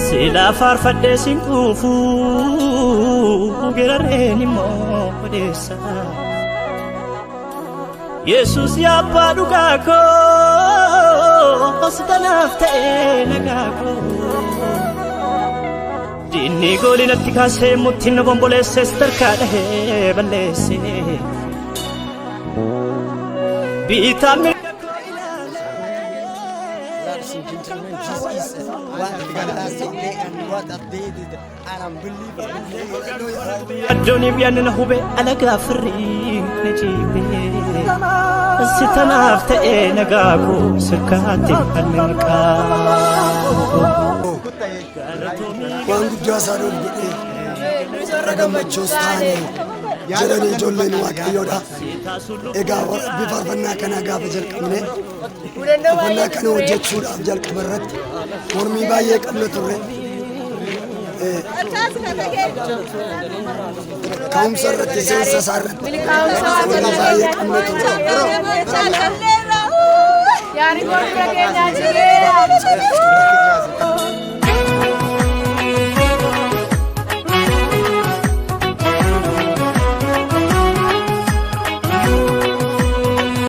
Silaa faarfadhee siin quufu gerarreen immoo odeessa. Yesuus yaa abbaa dhugaa koo sitanaaf ta'ee nagaa koo. Diinni goolii natti kaasee murtiin na bomboleessee sadarkaa dhahee balleessee. Biitaa mirga koo Ladies and gentlemen, this is what a fantastic day and what a day did an unbelievable day. Addooniif yaadni na hube alagaa firrii na jiibee. Sitanaaf ta'ee nagaa koo sirkaatti kan maqaa. Waan guddaa isaa nuuf godhee warra gammachuus taane jedhanii ijoolleen Waaqayyoodha. Egaa bifa faarfannaa kanaa gaafa jalqabne, faarfannaa kana hojjechuudhaaf jalqaba irratti mormii baay'ee qabna turre. Ka'umsa irratti, seensa isaa irratti mormii baay'ee qabna turre. Yaani goon bira keenyaa jireera.